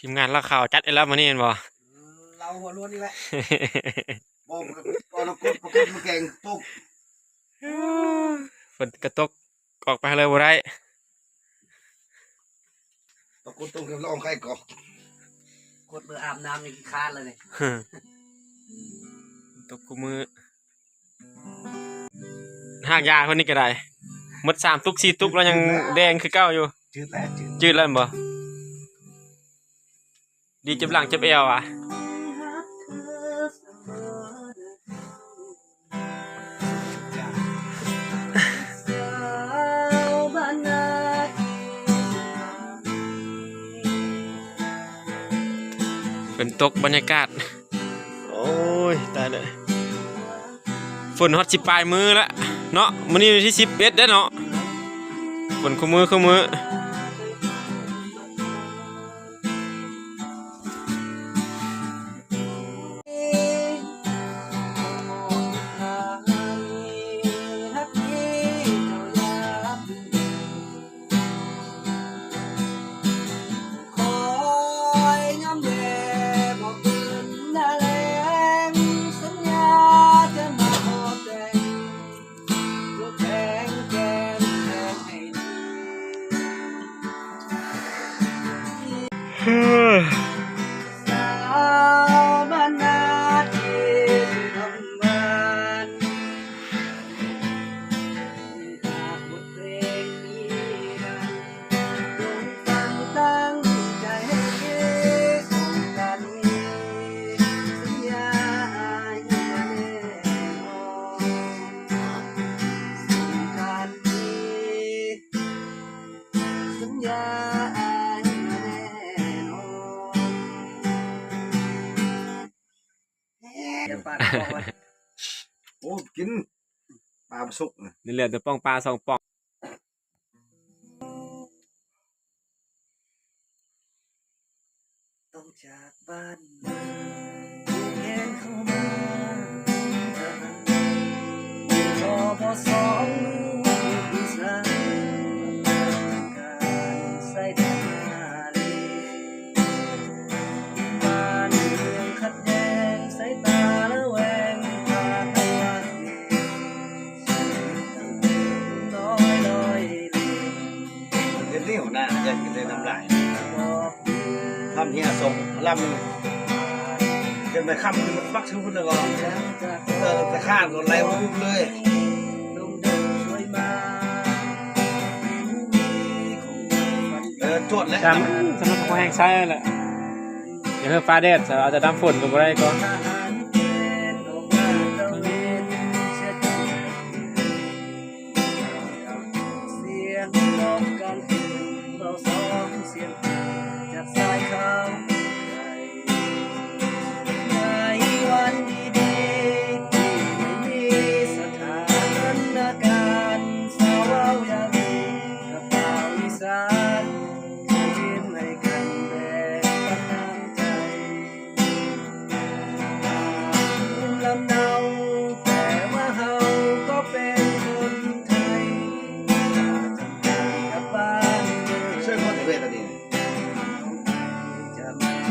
ທີມງານລາວຂາວຈັດໃຫ້ລາວມື້ນີ້ແມ່ນບໍ່? ລາວຫົວໂລ້ນນີ້ແຫຼະ ບໍ່ ບໍ່ ບໍ່ ບໍ່ ບໍ່ ບໍ່ແກງຕົກ ຝົນກະຕົກ ອອກໄປເລີຍບໍ່ໄດ້ ປາກົດຕົກແລ້ວລອງໄຂ່ກອກ ກົດເບິ່ງອາບນ້ຳຍັງຂີ້ຄ້ານເລີຍນີ້ ຕົກຄູ່ມື້. ຮາກຢາເພິ່ນນີ້ກໍໄດ້ ໝົດສາມຕຸກສີ່ຕຸກແລ້ວຍັງແດງຄືເກົ່າຢູ່ ຈືດແລ້ວ ຈືດແລ້ວແມ່ນບໍ່? ດີເຈັບຫຼັງເຈັບແອວຫວາ? ຝົນຕົກ ບັນຍາກາດ ໂອ້ຍ ຕາຍແລ້ວ ຝົນຮອດຊິປາຍມື້ແລ້ວເນາະ ມື້ນີ້ວັນທີສິບເອັດແລ້ວເນາະ ຝົນຄູ່ມື້ຄູ່ມື້. ໂອ້ ກິນປາປະສຸກ ນີ້ເຫຼືອແຕ່ປ່ອງປາສອງປ່ອງ. ຕ້ອງຈາກບ້ານນາ ແກ່ນເຂົ້າມາ ກໍບໍ່ສອງລູກອີສານ ການໃສ່ຕາມາເລ ບ້ານເມືອງຂັດແຍ່ງ ໃສ່ຕາລະແວງ ພາໄປວາດເວ ເຮັດນີ້ຫົວໜ້າ ຢາກກິນແຕ່ນ້ຳລາຍ ທຳເຮຍສອງລຳ ຈົນໄປຄ່ຳຄືນປັກຊື່ພຸ້ນແລ້ວກໍ ເອີ ຕະຂ້ານກໍໄຫຼວຶບເລີຍ ເອີ ຈວດແລ້ວ ດຳ ສຳລັບພໍແຮງໃຊ້ແຫຼະ. ຢ່າເຮີ້ຟ້າແດດ ເອົາແຕ່ນ້ຳຝົນກໍບໍ່ໄດ້ກໍ ສຽງຮ້ອງກາງຄືນ ເວົ້າສອງສຽງຈາກສາຍຂ່າວໄກ ໃນວັນດີໆ ທີ່ໄມ່ມີສະຖານະການ ສາວເວົ້າຢ່າມີ ກັບບ່າວອີສານ ທີ່ຢືນໃຫ້ກັນແບບປັນນ້ຳໃຈ ລຳເນົາ ແຕ່ວ່າເຮົາກໍເປັນຄົນໄທ ຈຳກັດກັບບ້ານເກີດ ເຊີນຄົນເວດອັນນີ້ ຈະມາໂທ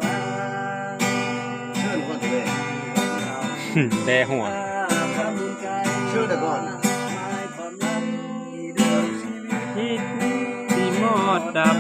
ມາ ເຊີນຄົນເວດ ແຕ່ຫົວ ເຊີນແຕ່ກ່ອນ ທີ່ມອດດັບ